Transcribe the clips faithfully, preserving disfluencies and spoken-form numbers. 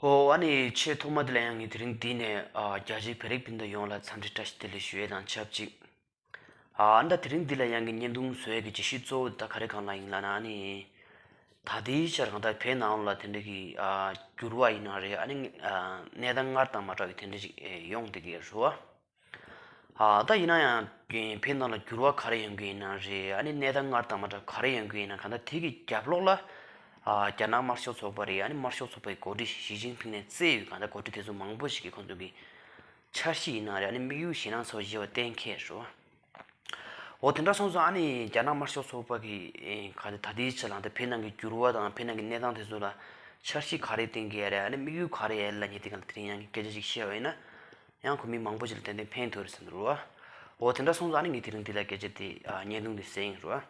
ཨོ། ཨ་ནི་ཆེས་ཐོག་མ་དེ་ལ་ཡང་ངས་དེ་རིང་འདི་ནས་ཨ་རྒྱ་ཆེའི་བོད་རིགས་སྤུན་ཟླ་ཡོངས་ལ་འཚམས་འདྲི་བཀྲ་ཤིས་བདེ་ལེགས་ཞུ་ཡས་དང་ཆབས་ཅིག་ཨ་ད་དེ་རིང་འདི་ལ་ཡང་གི་བརྙན་ཐུང་བཟོ་ཡས་ཀྱི་རྒྱུ་ཆ་གཙོ་བོ་ད་ག་རེ་གང་ལ་ཡིན་ལབ་ན། ཨ་ནི་ད་ལྟའི་ཆར་གང་ལྟར་བོད་ནང་ལ་དེ་འདྲ་གི་ཨ་འགྱུར་བ་ཡིན་ན་རེད། ཨ་ནི་ཨ་གནས་སྟངས་སྔར་དང་མ་འདྲ་བའི་དེ་འདྲ་ཅིག་ཨེ་ཡོང་བསྡད་ཀྱི་ཡོད་རེད་བ། ཨ་ད་ཡིན་ན་ཡང་བོད་ནང་ལ་འགྱུར་བ་ག་རེ་ཡོང་གི་ཡིན་ན་རེད། ཨ་ནི་གནས་སྟངས་སྔར་དང་མ་འདྲ་ག་རེ་ཡོང་གི་ཡིན་ན། གང་ལྟར་དེ་གི་རྒྱབ་ལོགས་ལ་ཨ་རྒྱ་ནག་དམར་ཤོག་ཚོགས་པ་རེད། ཨ་ནི་དམར་ཤོག་ཚོགས་པའི་འགོ་ཁྲིད་ཞི་ཅིན་ཕིང་ནས་བཙལ་ཡོད། གང་ལྟར་འགོ་ཁྲིད་དེ་ཚོ་མང་པོ་ཞིག་གིས་ཁོང་ཚོ་གི་འཆར་གཞི་ཡིན་ན་རེད། ཨ་ནི་དམིགས་ཡུལ་ཞེད་སྣང་ཚ་པོ་ཞིག་ཡོད་པ་གཏན་འཁེལ་རེད། འོ་དེ་འདྲ་སོང་ཙང་ཨ་ནི་རྒྱ་ནག་དམར་ཤོག་ཚོགས་པ་གི་ཨེ་ག་རེ་ད་ལྟའི་ཆ་ལ་ད་བོད་ནང་གི་འགྱུར་བ་དང་བོད་ནང་གི་གནས་སྟངས་དེ་ཚོ་ལ་འཆར་གཞི་ག་རེ་བཏིང་གི་ཡོད་རེད། ཨ་ནི་དམིགས་ཡུལ་ག་རེ་ཡོད་ལབ་མཁན་དེ་ག་ལ་དེ་རིང་ཡང་སྐད་ཆ་ཞིག་བཤད་པ་ཡིན་ན། ཡང་ཁོ་མི་མང་པོ་ཞིག་ལ་ཏན་ཏན་ཕན་ཐོགས་རེད་བསམ་གྱི་འདུག་རོ། འོ་དེ་འདྲ་སོང་ཙང་ཨ་ནི་ངས་དེ་རིང་འདི་ལ་སྐད་ཆ་དེ་ཨ་བརྙན་ཐུང་འདི་བཟོས་ཡིན་རོ།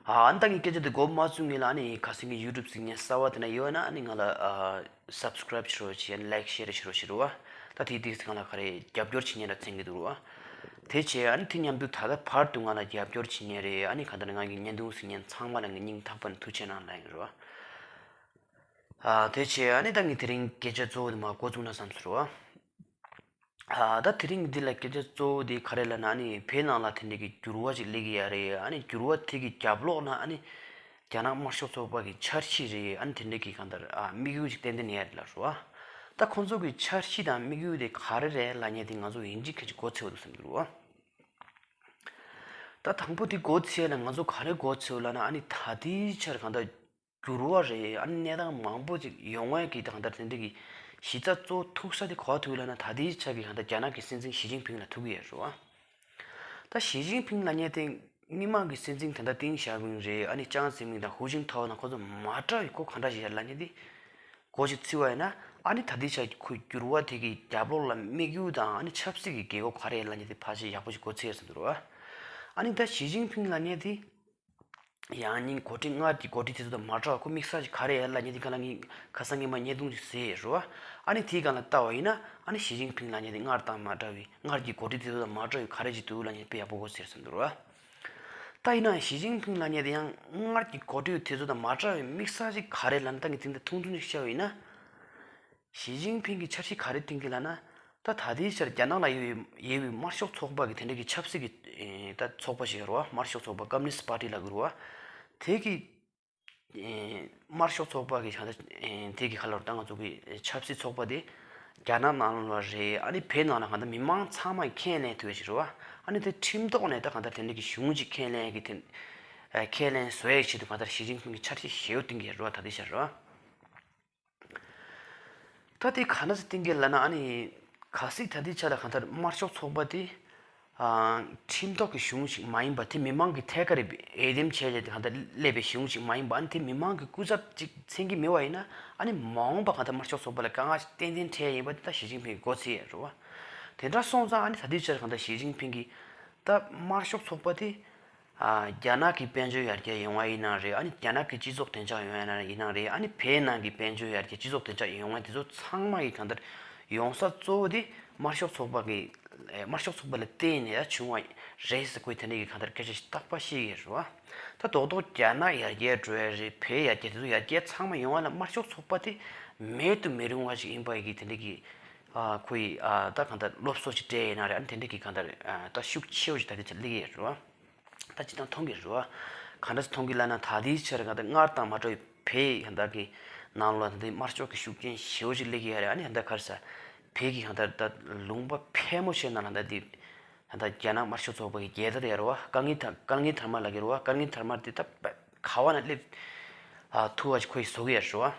ཨ་ཨ་ནི་ད་ངས་སྐད་ཆ་དེ་མགོ་མ་བཙུགས་སྔོན་ལ་ཨ་ནི་ཁ་སང་གི་ཡུ་ཊུབ་གཟིགས་མཁན་གསར་པ་དེ་འདྲ་ཡོད་ན་ཨ་ནི་ང་ལ་ཨ་སབ་སི་ཀ་རེབ་བྱེད་རོགས་བྱེད། ཨ་ནི་ལའིག་ཤེར་བྱེད་རོགས་བྱེད་རོ། ད་དེ་དེ་ང་ལ་ག་རེ་རྒྱབ་སྐྱོར་བྱེད་མཁན་འདྲ་མཚོན་གྱི་འདུག་རོ། དེ་བྱས་ཨ་ནི་དེ་མཉམ་དུ་ད་ལྟ་བར་དུ་ང་ལ་རྒྱབ་སྐྱོར་བྱེད་མཁན་རེད། ཨ་ནི་གང་ལྟར་ང་གི་བརྙན་ཐུང་གཟིགས་མཁན་ཚང་མ་ལ་ངས་སྙིང་ཐག་པ་ནས་ཐུགས་རྗེ་གནང་ལབ་ཡིན་རོ། ཨ་དེ་བྱས་ཨ་ནི་ད་ངས་དེ་རིང་སྐད་ཆ་གཙོ་བོ་དེ་མར་འགོ་བཙུགས་ན་བསམ་སོང་རོ། ཨ་ད་དེ་རིང་འདི་ལ་སྐད་ཆ་གཙོ་བོ་དེ་ག་རེ་ལབ་ན། ཨ་ནི་བོད་ནང་ལ་དེ་འདྲ་གི་འགྱུར་བ་ཅིག་སླེབས་ཀྱི་ཡོད་རེད། ཨ་ནི་འགྱུར་བ་དེ་གི་རྒྱབ་ལོགས་ན་ཨ་ནི་རྒྱ་ནག་དམར་ཤོག་ཚོགས་པ་གི་འཆར་གཞི་རེད། ཨ་ནི་དེ་འདྲ་གི་གང་ལྟར་ཨ་དམིགས་ཡུལ་ཅིག་ཏན་ཏན་ཡོད་རེད་ལབ་རོ། ཨ་ད་ཁོང་ཚོ་གི་འཆར་གཞི་དང་དམིགས་ཡུལ་དེ་ག་རེ་རེད་ལབ་མཁན་དེ་ང་ཚོ་ཡིན་གཅིག་མིན་གཅིག་མགོ་ཚོས་པ་འདུག་བསམ་གྱི་འདུག་རོ། ད་དང་པོ་དེ་མགོ་ཚོས་ན་ང་ཚོ་ག་རེ་མགོ་ཚོས་ལབ་ན། ཨ་ནི་ད་ལྟའི་ཆར་གང་ལྟར་འགྱུར་བ་རེད། ཨ་ནི་གནས་སྟངས་མང་པོ་ཅིག་ཡོང་བའི་གི་གང་ལྟར་དེ་འདྲ་གི་གཞི་རྩ་གཙོ་བོ་ཐུག་ས་དེ་ག་པར་ཐུག་ལབ་ན། ད་ལྟའི་ཆར་གི་གང་ལྟར་རྒྱ་ནག་གི་སྲིད་འཛིན་ཞི་ཅིན་ཕིང་ལ་ཐུག་གི་ཡོད་རེད་བ། ད་ཞི་ཅིན་ཕིང་ལབ་མཁན་དེ་མི་མང་གི་སྲིད་འཛིན་ད་ལྟ་ཏིང་ཞའོ་ཕིང་རེད། ཨ་ནི་ཅང་ཙེ་མིན་དང་ཧུའུ་ཅིན་ཐའོ་དང་ཁོ་ཚོ་མ་འདྲ་བའི་ཁོ་གང་འདྲ་ཞིག་ཡོད་ལབ་མཁན་དེ་མགོ་ཅིག་ཚོས་པ་ཡིན་ན། ཨ་ནི་ད་ལྟའི་ཆར་ཁོའི་འགྱུར་བ་དེ་གི་རྒྱབ་ལོགས་ལ་དམིགས་ཡུལ་དང་ཨ་ནི་ཆབ་སྲིད་ཀྱི་རྒྱལ་ཁབ་ག་རེ་ཡོད་ལབ་མཁན་དེ་ཕལ་ཆེར་ཡག་པོ་ཞིག་མགོ་ཚོས་ཡོད་བསམ་འདུག་རོ། ཨ་ནི་ད་ཞི་ཅིན་ཕིང་ལབ་མཁན་དེ། ཡང་སྙིང་འགོ་ཁྲིད་སྔར་གྱི་འགོ་ཁྲིད་དེ་ཚོ་དང་མ་འདྲ་བ་ཁོ་དམིགས་བསལ་ཞིག་ག་རེ་ཡོད་ལབ་མཁན་དེ་ག་ལ་ངས་ཁ་སང་ཉི་མ་བརྙན་ཐུང་ཞིག་བཟོས་ཡོད་རེད་བ། ཨ་ནི་དེའི་སྒང་ལ་ལྟ་བ་ཡིན་ན། ཨ་ནི་ཞི་ཅིན་ཕིང་ལབ་མཁན་དེ་སྔར་དང་མ་འདྲ་བའི་སྔར་གྱི་འགོ་ཁྲིད་དེ་ཚོ་དང་མ་འདྲ་བའི་ག་རེ་ཞིག་འདུག་ལབ་མཁན་དཔེ་ཡག་པོ་གོ་ཟེར་བསམ་འདུག་རེད་བ། ད་ཡིན་ན་ཞི་ཅིན་ཕིང་ལབ་མཁན་དེ་ཡང་སྔར་གྱི་འགོ་ཁྲིད་དེ་ཚོ་དང་མ་འདྲ་བའི་དམིགས་བསལ་ཞིག་ག་རེ་ལབ་ན། ད་ངས་དེ་འདྲ་ཐུང་ཐུང་ཞིག་བཤད་པ་ཡིན་ན། ཞི་ཅིན་ཕིང་གིས་འཆར་གཞི་ག་རེ་བཏིང་གི་ལབ་ན། ད་ད་ལྟའི་ཆར་རྒྱ་ནག་ལ་ཡོད་པའི་ཡོད་པའི་དམར་ཤོག་ཚོགས་པ་གི་དེ་འདྲ་གི་ཆབ་སྲིད་ཀྱི་ཨེ་ད་ཚོགས་པ་ཞིག་ཡོད་རེད་བ། དམར་ཤོག་ཚོགས་པ་Communist Party་ལབ་ཀྱི་རེད་བ། དེ་གི་ཨེ་དམར་ཤོག་ཚོགས་པ་གི་ཧ་ད་ཨེ་དེ་གི་ཁ་ལོར་ད་ང་ཚོ་གི་ཆབ་སྲིད་ཚོགས་པ་དེ་རྒྱ་ནག་ནང་ལ་རེད། ཨ་ནི་བོད་ནང་ལ་གང་ལྟར་མི་མང་ཚང་མ་ཁས་ལེན་ཐུབ་ཡ་ཞིག་རེད་བ། ཨ་ནི་དེ་ཁྲིམས་ཐོག་ནས་ད་གང་ལྟར་དེ་འདྲ་གི་གཞུང་ཅིག་ཁས་ལེན་གི་དེ་ཨེ་ཁས་ལེན་བཟོ་ཡའི་ཆེད་དུ་གང་ལྟར་ཞི་ཅིན་ཕིང་གི་འཆར་གཞི་ཞེ་པོ་བཏིང་གི་ཡོད་རེད་བ། ད་ལྟའི་ཆར་རེད་བ། ད་དེ་ག་འདྲ་སེ་བཏིང་གི་ལབ་ན། ཨ་ནི་གལ་སྲིད་ད་ལྟའི་ཆ་ལ་གང་ལྟར་དམར་ཤོག་ཚོགས་པ་དེ་ཨ་ཁྲིམས་ཐོག་གི་གཞུང་ཞིག་མ་ཡིན་པ། དེ་མི་མང་གི་ཐད་ཀར་འོས་འདེམས་བྱས་ཏེ་གང་ལྟར་སླེབས་པའི་གཞུང་ཞིག་མ་ཡིན་པ། ཨ་ནི་དེ་མི་མང་གི་སྐུ་ཚབ་ཅིག་མཚོན་གྱི་མེད་པ་ཡིན་ན། ཨ་ནི་མ་འོངས་པ་གང་ལྟར་དམར་ཤོག་ཚོགས་པ་ལ་དཀའ་ངལ་ཞིག་ཏན་ཏན་འཕྲད་ཡིན་པ་དེ་ད་ཞི་ཅིན་ཕིང་གི་མགོ་ཚོས་ཡོད་རེད་བ། དེ་འདྲ་སོང་ཙང་ཨ་ནི་ད་ལྟའི་ཆར་གང་ལྟར་ཞི་ཅིན་ཕིང་གིས་ད་དམར་ཤོག་ཚོགས་པ་དེ། ཨ་རྒྱ་ནག་གི་དཔལ་འབྱོར་ཡར་རྒྱས་ཡོང་བ་ཡིན་ན་རེད། ཨ་ནི་རྒྱ་ནག་གི་སྤྱི་ཚོགས་བདེ་འཇགས་ཡོང་བ་ཡིན་ན་རེད། ཨ་ནི་བོད་ནང་གི་དཔལ་འབྱོར་ཡར་རྒྱས་སྤྱི་ཚོགས་བདེ་འཇགས་ཡོང་བ་དེ་ཚོ་ཚང་མ་གི་གང་ལྟར་ཡོང་ས་གཙོ་བོ་དེ་དམར་ཤོག་ཚོགས་པ་གི་ཨེ་དམར་ཤོག་ཚོགས་པ་ལ་བརྟེན་ནས་ཡ་བྱུང་བ་རེད་ཟེར་ཁོས་དེ་འདྲ་གི་གང་ལྟར་སྐད་ཆ་ཞིག་རྟག་པར་བཤད་ཀྱི་ཡོད་རེད་བ། ད་རྡོག་རྡོག་རྒྱ་ནག་ཡར་རྒྱས་འགྲོ་ཡ་རེད། བོད་ཡར་རྒྱས། དེ་ཚོ་ཡར་རྒྱས་ཚང་མ་ཡོང་བ་ལ་དམར་ཤོག་ཚོགས་པ་དེ་མེད་དུ་མི་རུང་བ་ཞིག་ཡིན་པ་གི་དེ་འདྲ་གི་ཨ་ཁོ་ཡི་ཨ་ད་གང་ལྟར་སློབ་གསོ་ཞིག་སྤྲད་ཡིན་ན་རེད། ཨ་ནི་དེ་འདྲ་གི་གང་ལྟར་ཨ་ད་ཤུགས་ཆེ་བོ་ཞིག་ད་ལྟའི་ཆར་སླེབས་ཀྱི་ཡོད་རེད་བ། ད་སྤྱིར་བཏང་མཐོང་གི་རེད་བ། གང་འདྲ་སེ་མཐོང་གི་ལབ་ན། ད་ལྟའི་ཆར་གང་ལྟར་སྔར་དང་མ་འདྲ་བའི་བོད་ཡི་གང་ལྟར་གི་ནང་ལོགས་ལ་ད་ལྟའི་དམར་ཤོག་གི་ཤུགས་རྐྱེན་ཞེ་པོ་ཅིག་སླེབས་ཀྱི་ཡོད་རེད། ཨ་ནི་ད་ལྟ་ག་རེ་ཟེར། བོད་ཀྱི་གང་ལྟར་ད་ལུང་པ་ཕལ་མོ་ཆེ་ནང་ལ་ད་ལྟའི་ད་ལྟ་རྒྱ་ནག་དམར་ཤོག་ཚོགས་པ་གི་རྒྱལ་དར་ཡོད་རེད་བ། དཀའ་ངལ་དཀའ་ངལ་དར་མ་ལབ་ཀྱི་རེད་བ། དཀའ་ངལ་དར་མ་དེ་ད་ག་བ་ན་སླེབས་ཨ་ཐུབ་པ་ཞིག་ཁོ་ཡིས་བཟོ་གི་ཡོད་རེད་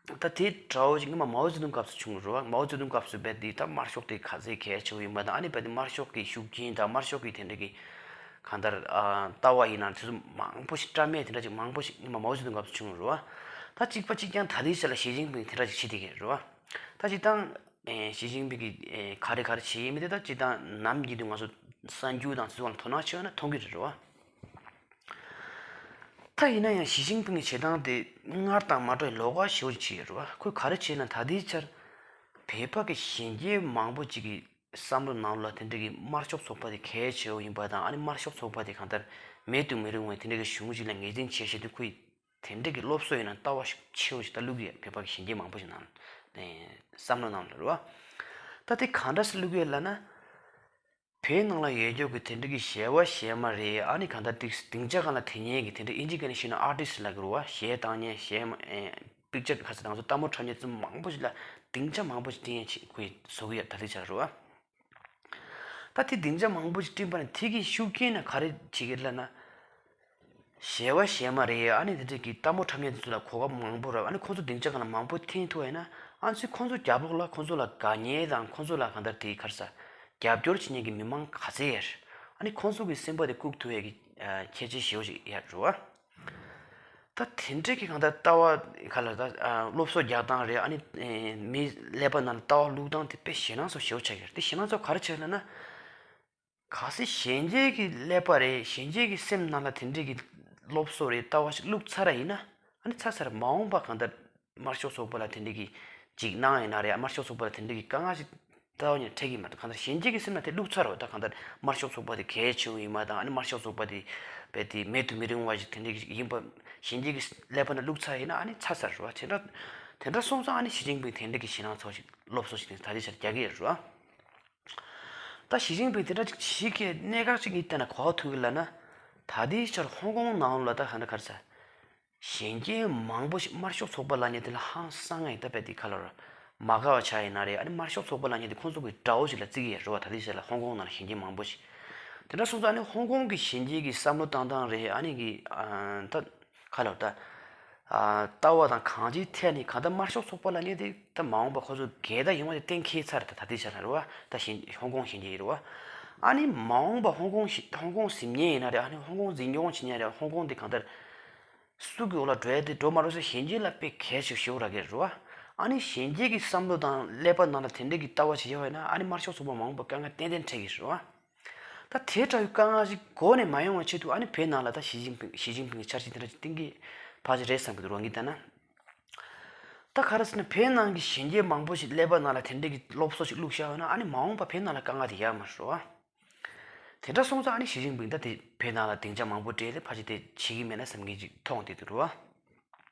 བ། ད་དེ་འདྲ་བོ་ཞིག་སྔོན་མ་མའོ་ཙེ་ཏུང་སྐབས་སུ་བྱུང་རེད་བ། མའོ་ཙེ་ཏུང་སྐབས་སུ་རྦད་དེ་ད་དམར་ཤོག་དེ་ག་ཚད་གལ་ཆེ་བོ་ཡིན་པ་དང་། ཨ་ནི་རྦད་དེ་དམར་ཤོག་གི་ཤུགས་རྐྱེན་དང་དམར་ཤོག་གི་དེ་འདྲ་གི་གང་ལྟར་ཨ་ལྟ་བ་ཡིན་ན་དེ་ཚོ་མང་པོ་ཞིག་བཀྲམ་ཡས་དེ་འདྲ་ཅིག་མང་པོ་ཞིག་སྔོན་མ་མའོ་ཙེ་ཏུང་སྐབས་སུ་བྱུང་རེད་བ། ད་གཅིག་པ་གཅིག་རྐྱང་ད་ལྟའི་ཆ་ལ་ཞི་ཅིན་ཕིང་དེ་འདྲ་ཞིག་བྱེད་བསྡད་ཀྱི་རེད་བ། ད་སྤྱིར་བཏང་ཨེ་ཞི་ཅིན་ཕིང་གིས་ཨེ་ག་རེ་ག་རེ་བྱེད་ཡིན་མིན་དེ་ད་སྤྱིར་བཏང་ནམ་རྒྱུན་དུ་ང་ཚོ་གསར་འགྱུར་དང་དེ་ཚོ་ལ་དོ་སྣང་བྱས་ན་མཐོང་གི་རེད་བ། ད་ཡིན་ན་ཡང་ཞི་ཅིན་ཕིང་གི་བྱེད་སྟངས་དེ་སྔར་དང་མ་འདྲ་བའི་ལོགས་ཀ་ཞེ་པོ་ཅིག་བྱས་ཡོད་རེད་བ། ཁོས་ག་རེ་བྱས་ན། ད་ལྟའི་ཆར་བོད་པ་གི་གཞོན་སྐྱེས་མང་པོ་ཅིག་གི་བསམ་བློ་ནང་ལ་དེ་འདྲ་གི་དམར་ཤོག་ཚོགས་པ་དེ་གལ་ཆེ་བོ་ཡིན་པ་དང་། ཨ་ནི་དམར་ཤོག་ཚོགས་པ་དེ་གང་ལྟར་མེད་དུ་མི་རུང་བའི་དེ་འདྲ་གི་གཞུང་ཞིག་ལ་ངོས་འཛིན་བྱེད་བཞིན་དུ། ཁོས་ དེ་འདྲ་གི་སློབ་གསོ་ཡིན་ན་ལྟ་བ་ཞིག་ཆེ་བོ་ཞིག་ད་བླུག་གི་ཡོད། བོད་པ་གི་གཞོན་སྐྱེས་མང་པོ་ཞིག་ནང་ཨེ་བསམ་བློ་ནང་ལ་རེད་བ། ད་དེ་གང་འདྲ་སེ་བླུག་གི་ཡོད་ལབ་ན། བོད་ནང་ལ་ཡོད་རྒྱུ་གི་དེ་འདྲ་གི་གཞས་པ་གཞས་མ་རེད། ཨ་ནི་གང་ལྟར་ཏིག་སྡིངས་ཆ་སྒང་ལ་དེ་སྔོན་གྱི་དེ་འདྲ་ཨིན་ཇི་སྐད་ནས་ཞུས་ན་ཨར་ཊིསི་ལབ་ཀྱི་རེད་བ། གཞས་བཏང་མཁན་གཞས་མ་ཨེ་པིག་ཅར་ག་ཚོད་དང་ཚོ་ལྟད་མོ་འཁྲབ་མཁན་ཚོ་མང་པོ་ཞིག་ལ་སྡིངས་ཆ་མང་པོ་ཞིག་སྤྲད་མཁན་ཅིག་ཁོ་བཟོ་གི་ཡོད། ད་ལྟའི་ཆར་རེད་བ། ད་དེ་སྡིངས་ཆ་མང་པོ་ཞིག་སྤྲད་པ་ནི་དེ་གི་ཤུགས་རྐྱེན་ན་ག་རེ་བྱེད་ཀྱི་ལབ་ན། གཞས་པ་གཞས་མ་རེད། ཨ་ནི་དེ་འདྲ་གི་ལྟད་མོ་འཁྲབ་མཁན་དེ་ཚོ་ལ་གོ་སྐབས་མང་པོ་རག་ཨ་ནི་ཁོང་ཚོ་སྡིངས་ཆ་སྒང་ལ་མང་པོ་འཐེན་ཐུབ་པ་ཡིན་ན། ཨ་ནི་ཁོང་ཚོ་རྒྱབ་ལོགས་ལ་ཁོང་ཚོ་ལ་དགའ་མཁན་དང་ཁོང་ཚོ་ལ་གང་ལྟར་དེ་ག་རེ་ཟེར། རྒྱབ་སྐྱོར་བྱེད་མཁན་གྱི་མི་མང་ག་ཚད་ཡོད། ཨ་ནི་ཁོང་ཚོ་གི་སེམས་པ་དེ་བཀུག་ཐུབ་ཡས་ཀྱི་ཨ་ཁྱད་ཆོས་ཞེ་པོ་ཞིག་ཡོད་རེད་བ། ད་དེ་འདྲ་གི་གང་ལྟར་ལྟ་བ་ག་ལ་ད་ཨ་སློབ་གསོ་རྒྱག་སྟངས་རེད། ཨ་ནི་ཨེ་མི་ཀླད་པ་ནང་ལ་ལྟ་བ་བླུག་སྟངས་དེ་དཔེ་ཞེད་སྣང་ཚ་པོ་ཞེ་པོ་ཆགས་ཀྱི་རེད། དེ་ཞེད་སྣང་ཚ་པོ་ག་རེ་ཆགས་ལབ་ན། གལ་སྲིད་གཞོན་སྐྱེས་ཀྱི་ཀླད་པ་རེད། གཞོན་སྐྱེས་ཀྱི་སེམས་ནང་ལ་དེ་འདྲས་ཀྱི་སློབ་གསོ་རེད་ལྟ་བ་ཞིག་བླུགས་ཚར་བ་ཡིན་ན། ཨ་ནི་ཚར་ཚར་མ་འོངས་པ་གང་ལྟར་དམར་ཤོག་ཚོགས་པ་ལ་དེ་འདྲས་ཀྱི་འཇིགས་སྣང་ཡིན་ན་རེད། དམར་ཤོག་ཚོགས་པ་ལ་དེ་འདྲས་ཀྱི་དཀའ་ངལ་ཞིག་ལྟ་བ་ཉིད་འཕྲད་ཀྱི་མ་རེད། གང་ལྟར་གཞོན་སྐྱེས་ཀྱི་སེམས་ལ་དེ་བླུགས་ཚར་བ་ད་གང་ལྟར་དམར་ཤོག་ཚོགས་པ་དེ་གལ་ཆེ་བོ་ཡིན་པ་དང་། ཨ་ནི་དམར་ཤོག་ཚོགས་པ་དེ་རྦད་དེ་མེད་དུ་མི་རུང་བ་ཞིག་དེ་འདྲས་ཀྱི་ཡིན་པ་གཞོན་སྐྱེས་ཀྱི་ཀླད་པ་ནང་བླུགས་ཚར་ཡིན་ན། ཨ་ནི་ཚར་ཚར་རེད་བ། དེ་འདྲ་དེ་འདྲ་སོང་ཙང་ཨ་ནི་ཞི་ཅིན་ཕིང་དེ་འདྲས་ཀྱི་ཞེད་སྣང་ཚ་པོ་ཞིག་སློབ་གསོ་ཞིག་དེ་ད་ལྟའི་ཆར་རྒྱག་གི་ཡོད་རེད་བ། ད་ཞི་ཅིན་ཕིང་དེ་འདྲ་ཅིག་བྱེད་མཁན་གནད་འགག་ཅིག་ཡིན་བལྟས་ན་ག་པར་ཐུག་གི་ལབ་ན། ད་ལྟའི་ཆར་ཧོང་ཀོང་ནང་ལ་ད་ག་འདྲ་ག་རེ་ཟེར། གཞོན་སྐྱེས་མང་པོ་ཞིག་དམར་ཤོག་ཚོགས་པ་ལབ་མཁན་དེ་ལ་ཧང་སང་ངེ་ད་རྦད་དེ་ག་ལབ་ར། མ་དགའ་བ་ཆགས་ཡིན་ན་རེད། ཨ་ནི་དམར་ཤོག་ཚོགས་པ་ལབ་མཁན་དེ་ཁོང་ཚོ་གི་དགྲ་བོ་ཞིག་ལ་བརྩི་གི་ཡོད་རེད་བ། ད་ལྟའི་ཆར་ལ་ཧོང་ཀོང་ནང་ལ་གཞོན་སྐྱེས་མང་པོ་ཞིག་དེ་འདྲ་སོང་ཙང་ཨ་ནི་ཧོང་ཀོང་གི་གཞོན་སྐྱེས་ཀྱི་བསམ་བློ་བཏང་སྟངས་རེད། ཨ་ནི་གི་ཨ་ད། ག་ལབ་ད། ཨ་ལྟ་བ་དང་གང་ཅིའི་ཐད་ནས་གང་ལྟར་དམར་ཤོག་ཚོགས་པ་ལབ་མཁན་དེ་ད་མ་འོངས་པ་ཁོ་ཚོ་འགལ་ཟླ་ཡོང་བ་དེ་གཏན་འཁེལ་ཚར། ད་ད་ལྟའི་ཆ་ལ་རེད་བ། ད་གཞོན་ཧོང་ཀོང་གཞོན་སྐྱེས་རེད་བ། ཨ་ནི་མ་འོངས་པ་ཧོང་ཀོང་ཞི་ཧོང་ཀོང་ཟིན་མཁན་ཡིན་ན་རེད། ཨ་ནི་ཧོང་ཀོང་འཛིན་སྐྱོང་བྱེད་མཁན་རེད། ཧོང་ཀོང་དེ་གང་ལྟར་སུ་གི་འོག་ལ་འགྲོ་ཡ་དེ་འགྲོ་མ་འགྲོ་ཟེར་གཞོན་སྐྱེས་ལ་དཔེ་གལ་ཆེ་ཞེ་པོ་རག་གི་རེད་བ། ཨ་ནི་གཞོན་སྐྱེས་ཀྱི་བསམ་བློ་དང་ཀླད་པ་ནང་ལ་དེ་འདྲས་ཀྱི་ལྟ་བ་ཞིག་ཡོད་པ་ཡིན་ན། ཨ་ནི་དམར་ཤོག་ཚོགས་པ་མ་འོངས་པ་དཀའ་ངལ་ཏན་ཏན་འཕྲད་ཀྱི་རེད་བ། ད་དེ་འདྲ་བའི་དཀའ་ངལ་ཞིག་མགོ་ནས་མ་ཡོང་བའི་ཆེད་དུ། ཨ་ནི་བོད་ནང་ལ་ད་ཞི་ཅིན་ཕིང་ཞི་ཅིན་ཕིང་གི་འཆར་གཞི་དེ་འདྲ་ཞིག་བཏིང་གི་ཕར་ཞིག་རེད་བསམ་གི་འདུག་རོ། ངས་བལྟས་ན། ད་ག་རེ་ཟེར་ན་བོད་ནང་གི་གཞོན་སྐྱེས་མང་པོ་ཞིག་ཀླད་པ་ནང་ལ་དེ་འདྲས་ཀྱི་སློབ་གསོ་ཞིག་བླུགས་བཞག་ཡོད་ན། ཨ་ནི་མ་འོངས་པ་བོད་ནང་ལ་དཀའ་ངལ་དེ་ཡོད་མ་རེད་རོ། དེ་འདྲ་སོང་ཙང་ཨ་ནི་ཞི་ཅིན་ཕིང་ད་དེ་བོད་ནང་ལ་སྡིངས་ཆ་མང་པོ་སྤྲད་དེ་ཕར་ཞིག་དེ་བྱེད་ཀྱི་མེད་ན་བསམ་མཁན་ཅིག་མཐོང་བསྡད་འདུག་རོ།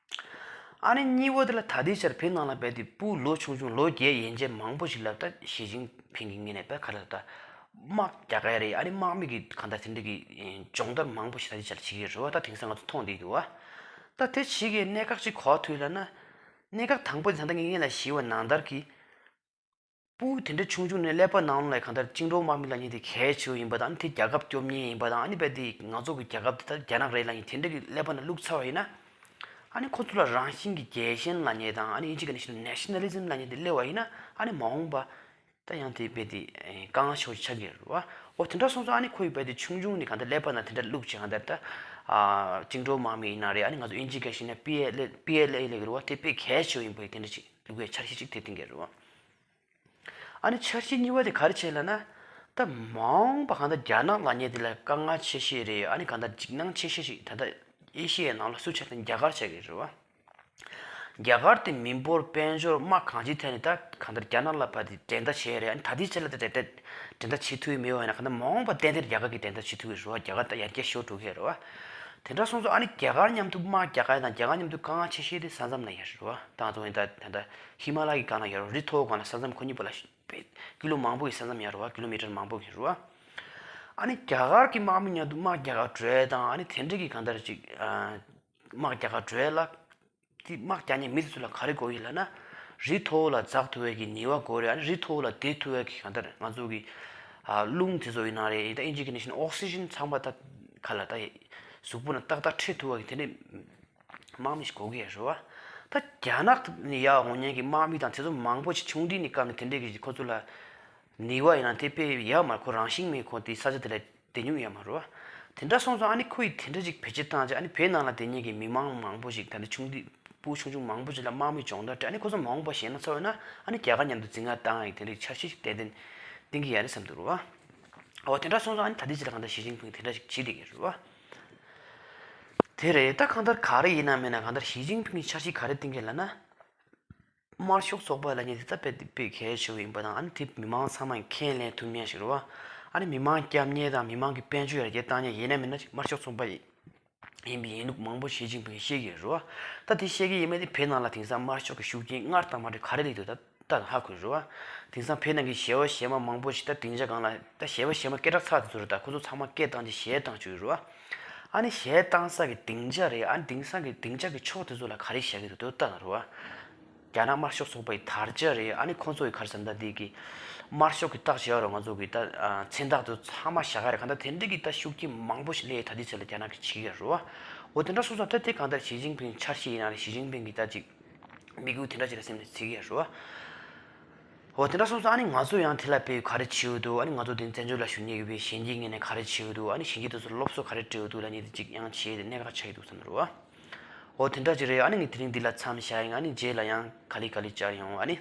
ཨ་ནི་གཉིས་པ་དེ་ལ་ད་ལྟའི་ཆར་བོད་ནང་ལ་རྦད་དེ་སྤུ་ལོ་ཆུང་ཆུང་ལོ་བརྒྱད་ཡན་ཆད་མང་པོ་ཞིག་ལ་ད་ཞི་ཅིན་ཕིང་གི་ངོས་ནས་རྦད་ག་ལ་ད་དམག་རྒྱག་གི་རེད། ཨ་ནི་དམག་མི་གི་གང་ལྟར་དེ་འདྲ་གི་སྦྱོང་བརྡར་མང་པོ་ཞིག་ད་ལྟའི་ཆར་བྱེད་ཀྱི་རེད་བ། ད་དེང་སང་ང་ཚོ་མཐོང་བསྡད་འདུག་བ། ད་དེ་བྱེད་ཀྱི་གནད་འགག་ཅིག་ག་པར་ཐུག་ལབ་ན། གནད་འགག་དང་པོ་དེ་ད་ལྟ་ངས་ངས་ལ་ཞུས་པ་ནང་ལྟར་གྱི། སྤུ་གུ་དེ་འདྲ་ཆུང་ཆུང་ནས་ཀླད་པ་ནང་ལ་གང་ལྟར་བཅིངས་འགྲོལ་དམག་མི་ལབ་མཁན་དེ་གལ་ཆེ་བོ་ཡིན་པ་དང་། ཨ་ནི་དེ་རྒྱལ་ཁབ་སྐྱོབ་མཁན་ཡིན་པ་དང་། ཨ་ནི་རྦད་དེ་ང་ཚོ་གི་རྒྱལ་ཁབ་དེ་ད་རྒྱ་ནག་རེད་ལབ་མཁན་དེ་འདྲ་གི་ཀླད་པ་ནང་བླུགས་ཚར་བ་ཡིན་ན། ཨ་ནི་ཁོ་ཚོ་ལ་རང་བཞིན་གྱི་རྒྱལ་ཞེན་ལབ་མཁན་དང་། ཨ་ནི་ཨིན་ཇི་སྐད་ནས་བཤད་ན་ནེ་ཤ་ནལ་ལི་ཛིམ་ལབ་མཁན་དེ་སླེབས་པ་ཡིན་ན། ཨ་ནི་མ་འོངས་པ་ད་ཡང་དེ་རྦད་དེ་དཀའ་ངལ་ཆེ་བོ་ཞིག་ཆགས་ཀྱི་རེད་བ། འོ་དེ་འདྲ་སོང་ཙང་ཨ་ནི་ཁོ་ཡི་རྦད་དེ་ཆུང་ཆུང་ནས་གང་ལྟར་ཀླད་པ་ནང་དེ་འདྲ་བླུགས་བྱས། གང་ལྟར་ད་ཨ་བཅིངས་འགྲོལ་དམག་མི་ཡིན་ན་རེད། ཨ་ནི་ང་ཚོ་ཨིན་ཇི་སྐད་བཤད་ན་པི་ཨེལ་ཨེ་པི་ཨེལ་ཨེ་ལབ་ཀྱི་རེད་བ། དེ་དཔེ་གལ་ཆེ་བོ་ཡིན་པ་ཡི་དེ་འདྲ་ཞིག་འདུག་གས་འཆར་གཞི་ཞིག་དེ་བཏིང་གི་རེད་བ། ཨ་ནི་འཆར་གཞི་གཉིས་པ་དེ་ག་རེ་བྱས་ལབ་ན། ད་མ་འོངས་པ་གང་ལྟར་རྒྱ་ནག་ལབ་མཁན་དེ་ལ་དཀའ་ངལ་ཆེ་ཤོས་རེད། ཨ་ནི་གང་ལྟར་འཇིགས་སྣང་ཆེ་ཤོས་ཤིག་ད་ལྟ་ཨེ་ཤི་ཡའི་ནང་ལ་སུ་ཆགས་དང་རྒྱ་གར་ཆགས་ཀྱི་རེད་བ། རྒྱ་གར་དེ་མི་འབོར་དཔལ་འབྱོར་དམག་གང་ཅིའི་ཐད་ནས་ད་གང་ལྟར་རྒྱ་ནག་ལ་ཕར་དེ་འགྲན་ཟླ་བྱས་རེད། ཨ་ནི་ད་ལྟའི་ཆ་ལ་ད་འགྲན་ཟླ་འགྲན་ཟླ་བྱེད་ཐུབ་ཀྱི་མེད་པ་ཡིན་ན། གང་ལྟར་མ་འོངས་པ་ཏན་ཏན་རྒྱ་གར་གྱིས་འགྲན་ཟླ་བྱེད་ཐུབ་ཀྱི་རེད་བ། རྒྱ་གར་ད་ཡར་རྒྱས་ཤོར་འགྲོ་གི་རེད་བ། དེ་འདྲ་སོང་ཙང་ཨ་ནི་རྒྱ་གར་མཉམ་དུ་དམག་རྒྱག་ག་དང་རྒྱ་གར་མཉམ་དུ་དཀའ་ངལ་ཆེ་ཤོས་དེ་ས་མཚམས་ན་ཡོད་རེད་བ། ད་ང་ཚོ་ད་ད་ད་ཧི་མ་ལ་ཡའི་སྒང་ལ་ཡོད་རེད། རི་མཐོ་པོ་སྒང་ལ་ས་མཚམས་ཁོ་གཉིས་བར་ལ་ཀི་ལོ་མང་པོ་གི་ས་མཚམས་ཡོད་རེད་བ། ཀི་ལོ་མི་ཊར་མང་པོ་གི་རེད་བ། ཨ་ནི་རྒྱ་གར་གྱི་དམག་མི་མཉམ་དུ་དམག་རྒྱག་ག་འགྲོ་ཡ་དང་། ཨ་ནི་དེ་འདྲ་གི་གང་ལྟར་ཅིག་ཨ་དམག་རྒྱག་ག་འགྲོ་ཡ་ལ། དེ་དམག་རྒྱག་མཁན་མི་དེ་ཚོ་ལ་ག་རེ་དགོས་ཡོད་ལབ་ན། རི་མཐོ་པོ་ལ་འཛེག་ཐུབ་པའི་གི་ནུས་པ་དགོས་རེད། ཨ་ནི་རི་མཐོ་པོ་ལ་བསྡད་ཐུབ་པའི་གི་གང་ལྟར་ང་ཚོ་གི་ཨ་རླུང་དེ་ཚོ་ཡིན་ན་རེད། ད་ཨིན་ཇི་སྐད་ནས་བཤད་ན་ཨོག་སི་ཇན་ཚང་མ་ད་ག་ལ་ད་གཟུགས་པོ་ནང་ཏག་ཏག་འཕྲོད་ཐུབ་པ་གི་དེ་འདྲའི་དམག་མི་ཞིག་དགོས་ཀྱི་རེད་བ། ད་རྒྱ་ནག་ནས་ཡར་འོང་མཁན་གྱི་དམག་མི་དང་དེ་ཚོ་མང་པོ་ཞིག་ཆུང་དུས་ནས་བཀབ་ནས་དེ་འདྲའི་གི་ཁོ་ཚོ་ལ་ནུས་པ་ཡིན་ན་དེ་དཔེ་ཡོད་མ་རེད། ཁོ་རང་བཞིན་མེད། ཁོ་དེ་ས་ཆ་དེ་ལ་བསྡད་མྱོང་ཡོད་མ་རེད་བ། དེ་འདྲ་སོང་ཙང་ཨ་ནི་ཁོ་ཡིས་དེ་འདྲ་ཅིག་བེད་སྤྱོད་བཏང་བྱས། ཨ་ནི་བོད་ནང་ལ་བསྡད་མཁན་གྱི་མི་མང་མང་པོ་ཞིག་ད་ནི་ཆུང་དུས་སྤུ་གུ་ཆུང་ཆུང་མང་པོ་ཞིག་ལ་དམག་མི་སྦྱོང་བརྡར་སྤྲད། ཨ་ནི་ཁོ་ཚོ་མ་འོངས་པ་གཞན་ན་ཚོར་བ་ན་ཨ་ནི་རྒྱ་གར་མཉམ་དུ་འཛིང་ག་བཏང་ཡག་དེ་འདྲའི་འཆར་གཞི་ཞིག་ཏན་ཏན་བཏིང་གི་ཡོད་རེད་བསམ་འདུག་རེད་བ། འོ་དེ་འདྲ་སོང་ཙང་ཨ་ནི་ད་ལྟའི་ཆར་ལ་གང་ལྟར་ཞི་ཅིན་ཕིང་དེ་འདྲ་ཞིག་བྱེད་བསྡད་ཀྱི་རེད་བ། དེ་རེད། ད་གང་ལྟར་ག་རེ་ཡིན་ན་མིན་ན་གང་ལྟར་ཞི་ཅིན་ཕིང་གི་འཆར་གཞི་ག་རེ་བཏིང་གི་ལབ་ན། དམར་ཤོག་ཚོགས་པ་ལབ་མཁན་དེ་ད་དཔེ་དེ་དཔེ་གལ་ཆེ་བོ་ཡིན་པ་དང་། ཨ་ནི་དེ་མི་མང་ཚང་མས་ཁས་ལེན་ཐུབ་མཁན་ཞིག་རེད་བ། ཨ་ནི་མི་མང་སྐྱབས་མཁན་དང་མི་མང་གི་དཔལ་འབྱོར་ཡར་རྒྱས་བཏང་མཁན་ཡིན་ན་མིན་ན་ཅིག་དམར་ཤོག་ཚོགས་པ་ཡིན། ཡིན་པའི་ཡིན་ལུགས་མང་པོ་ཞི་ཅིན་ཕིང་བཤད་ཀྱི་ཡོད་རེད་བ། ད་དེ་བཤད་ཀྱི་ཡིན་མིན་དེ་བོད་ནང་ལ་དེང་སང་དམར་ཤོག་གི་ཤུགས་རྐྱེན་སྔར་དང་མ་འདྲ་ག་རེ་སླེབས་འདུག་ད་ད་ཧ་གོ་རེད་བ། དེང་སང་བོད་ནང་གི་གཞས་པ་གཞས་མ་མང་པོ་ཞིག་ད་སྡིངས་ཆ་སྒང་ལ་ད་གཞས་པ་གཞས་མ་སྐད་གྲགས་ཚ་དེ་ཚོ་རེད། ད་ཁོ་ཚོ་ཚང་མ་སྐད་བཏང་རྗེས་གཞས་བཏང་བཅུག་ཡོད་རེད་བ། ཨ་ནི་གཞས་བཏང་ས་གི་སྡིངས་ཆ་རེད། ཨ་ནི་དེང་སང་གི་སྡིངས་ཆ་གི་ཕྱོགས་དེ་ཚོ་ལ་ག་རེ་བཞག་གི་འདུག་དེ་ལྟ་ན་རེད་བ། རྒྱ་ནག་དམར་ཤོག་ཚོགས་པ་ཡི་དར་ཆ་རེད། ཨ་ནི་ཁོང་ཚོ་ཡི་ག་རེ་ཟེར་ན་ད་འདི་གི་དམར་ཤོག་གི་རྟགས་བྱས་རོགས། ང་ཚོ་གི་ད་ཨ་མཚན་རྟགས་དེ་ཚང་མ་བཞག་ག་རེད། གང་ལྟར་དེ་འདྲ་གི་ད་ཤུགས་རྐྱེན་མང་པོ་ཞིག་སླེབས་ད་འདི་ཚོ་ལ་རྒྱ་ནག་གི་བྱེད་ཀྱི་ཡོད་རེད་བ། འོ་དེ་འདྲ་སོང་ཙང་ད་དེ་གང་ལྟར་ཞི་ཅིན་ཕིང་འཆར་གཞི་ཡིན་ན་རེད། ཞི་ཅིན་ཕིང་གི་ད་ཅིག་དམིགས་ཡུལ་དེ་འདྲ་ཅིག་ལ་སེམས་ནས་བརྩི་གི་ཡོད་རེད་བ། འོ་དེ་འདྲ་སོང་ཙང་ཨ་ནི་ང་ཚོ་ཡང་དེ་ལ་དཔེ་ག་རེ་བྱེད་འོས་འདུག་ཨ་ནི་ང་ཚོ་དེ་བཙན་བྱོལ་ལ་བཞུགས་མཁན་གྱི་དཔེ་གཞོན་སྐྱེས་ངོས་ནས་ག་རེ་བྱེད་འོས་འདུག་ཨ་ནི་གཞོན་སྐྱེས་དེ་ཚོར་སློབ་གསོ་ག་རེ་སྤྲད་འོས་འདུག་ལབ་མཁན་དེ་ཅིག་ཡང་བྱས་ཏེ་གནད་འགག་ཆགས་ཀྱི་འདུག་བསམ་གྱི་རེད་བ། འོ་དེ་འདྲ་ཅིག་རེད། ཨ་ནི་ངས་དེ་རིང་འདི་ལ་མཚམས་བཞག་ཡིན། ཨ་ནི་རྗེས་ལ་ཡང་ག་ལེ་ག་ལེ་བཅར་ཡོང་། ཨ་ནི་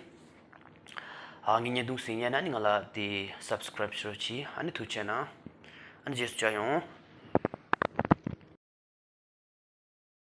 ཨ་ངའི་བརྙན་ཐུང་གཟིགས་མཁན་ན་ཨ་ནི་ང་ལ་དེ་སབ་སི་ཀ་རབ་ཞུ་རོགས་གྱིས། ཨ་ནི་ཐུགས་རྗེ་གནང་། ཨ་ནི་རྗེས་སུ་མཇལ་ཡོང་།